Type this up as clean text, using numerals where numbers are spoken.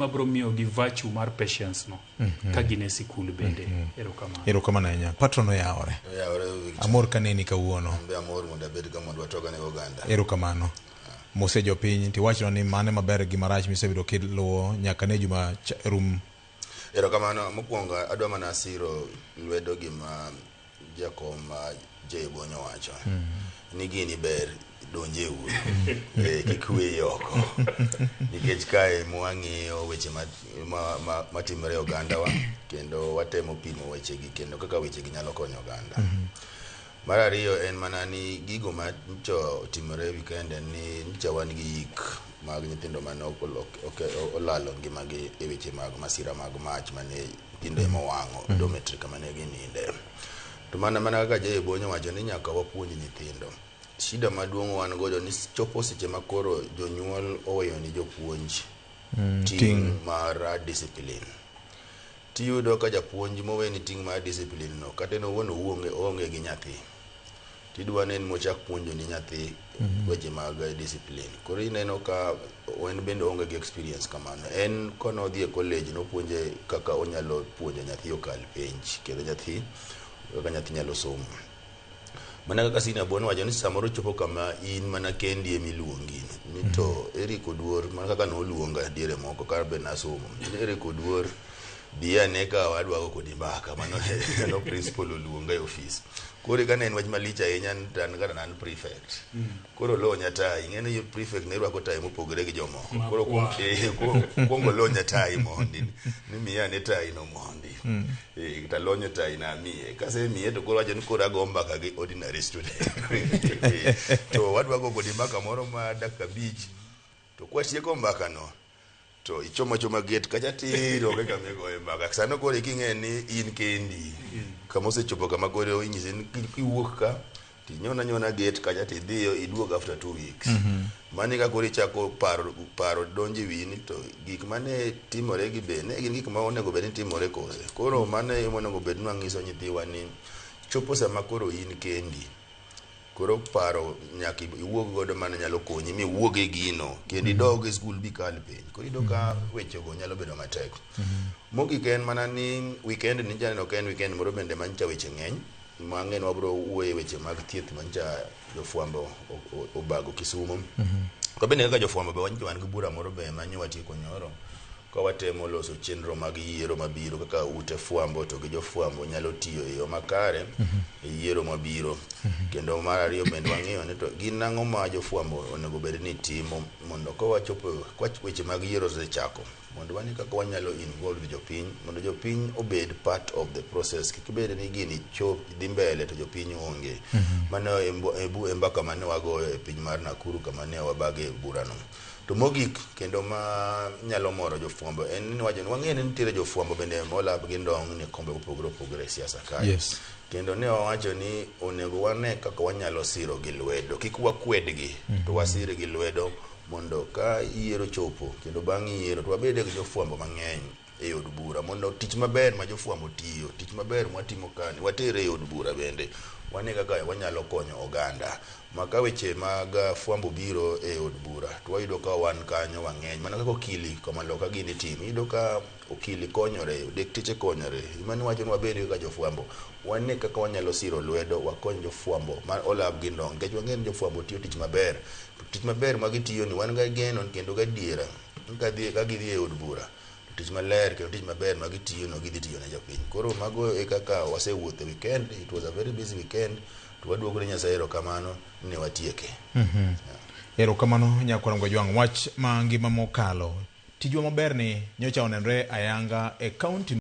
Mabiro miyogi virtue mar patience no ka gin e sikul bende. Erokamano. Erokamano ahinya. Patron oyawore. Oyawore, Victor. Amor kaneni kawuono. An be amor mondo abed ka mondo watogane oganda. Erokamano. Mose jopiny tiwachna ni mane maber gi marach misebedo kiluwo nyaka ne juma rum. Erokamano. Mokwongo adwa mana siro lwedo gima jakom Jay Bonyo wacho ni gini ber donje uru kik weyi oko nikech kae mwang'iyo weche matimore e ogandawa kendo watemo pimo wechegi kendo kaka wechegi nyalo konyo oganda. Mar ariyo en mana ni gigo ma nyocha otimore e weekend en ni nyocha wan gi yik mag nyithindo mane olalo ngimagi e weche mag masira mag mach mane nyithindo ema owang'o dormitory kama ne gininde. To mana kaka Jay Bonyo wacho ni nyaka wapuonj nyithindo. Shida maduong' wan godo ni chopo seche ma koro jonyuol oweyo ni jopuonj ting' mar discipline. Tiyudo ka japuonj moweni ting' mar discipline no kata en owuon oonge gi nyathi. Tidwa ni en mochak puonjo ni nyathi weche mag discipline. Koro ineno ka en bende oonge gi experience kamano. En kanodhi e college nopuonje kaka onyalo puonjo nyathi okal penj kendo nyathi kaka nyathi nyalo somo. Mana kaka Senior Bonyo wacho ni samoro chopo kama in mana kendi emiluongi ni to Eric Oduor mana kaka noluonga diere moko ka be nasomo ni Eric Oduor bi ane ka wadwa go kodi mbaka mano no principal oluonga e ofis. Koro ka ne en wach malich ahinya to an kara an prefect. Koro olonya tai, ing'e ni prefect ne rwako tai mopogore gi jomoko. Koro kuongo olonya tai mondi ni miya ane tai no mondi. Talonyo tai na amiye. Kasemiye to koro wacho ni koro ago mbaka gi ordinary student. To wadwa go kodi mbaka moro ma dakika 5 to kwatieko mbaka no to ichomo achoma gate kacha tir onge kama igoye mbaka. Sano koro king'e ni in kendi kama osechopo kama koro inyisi ni kiwuok ka tinyona nyona gate kacha tidhiyo iduog after 2 weeks. Mano eka koro ichako paro donjo e wiyi ni to gik mane timore gi be ne gin gik ma onego bed ni timore kose. Koro mano ema onego bed ni wang'iso nyithiwa ni chopo sama koro in kendi koro paro nyaka iwuog godo mane nyalo konyi miwuog e gino kendo idog e skul bikal penj. Koro iyudo ka wechego nyalo bedo matek. Mogik en mana ni weekend ni janeno ka en weekend moro bende manyicha weche ng'eny mang'eny wabiro wuoye weche mag thieth manyicha jofwambo obago Kisumu. To bende kaka jofwambo be wan gi bura moro be manyo watieko nyoro ka watemo loso chenro mag yiero mabiro kaka ute fwambo to gi jofwambo nyalo tiyo e yo makare e yiero mabiro. Kendo mar ariyo bende wang'iyo ni to gin ang'o ma jofwambo onego bed ni timo mondo ka wachopo weche mag yiero osechako mondo wane kaka wanyalo involve jopiny mondo jopiny obed part of the process kik bed ni gini chop dhi mbele to jopiny onge. Mano e mbaka mane wagoyo e piny mar Nakuru kama ne wabage burano. To mogik kendo ma nyalo moro jofwambo en ni wacho ni wang'eyo ni nitiere jofwambo bende molap gi ndong' ni kombe mopogore opogore e siasa kae. Kendo ne wawacho ni onego wane kaka wanyalo siro gi lwedo kik wakwedgi to wasir gi lwedo mondo ka yiero chopo kendo bang' yiero to wabed gi jofwambo mang'eny e od bura mondo tich maber ma jofwambo tiyo tich maber mwatimo kani watere e od bura bende wane kaka wanyalo konyo oganda ma ka weche mag fwambo biro e od bura to wayudo ka wan kanyo wang'eny mana kaka okili koma loka gini timo iyudo ka okili konyore dekteche konyore mano wacho ni wabed kaka jofwambo wane kaka wanyalo siro lwedo wakony jofwambo ma olab gi ndong nikech wang'eyo ni jofwambo tiyo tich maber to tich maber ma gitiyo ni wan gageno kendo gadiera ka gidhi e od bura tich maler kendo tich maber ma gitiyo no gidhi tiyo ne jopiny. Koro mago e kaka wasewuotho e weekend. It was a very busy weekend to waduoko ne Nyasaye erokamano ni watieke. Erokamano nyakwar Ngojwang'. Wach ma ngima mokalo. Tijwa maber ni nyocha onenore ayanga e kaunti.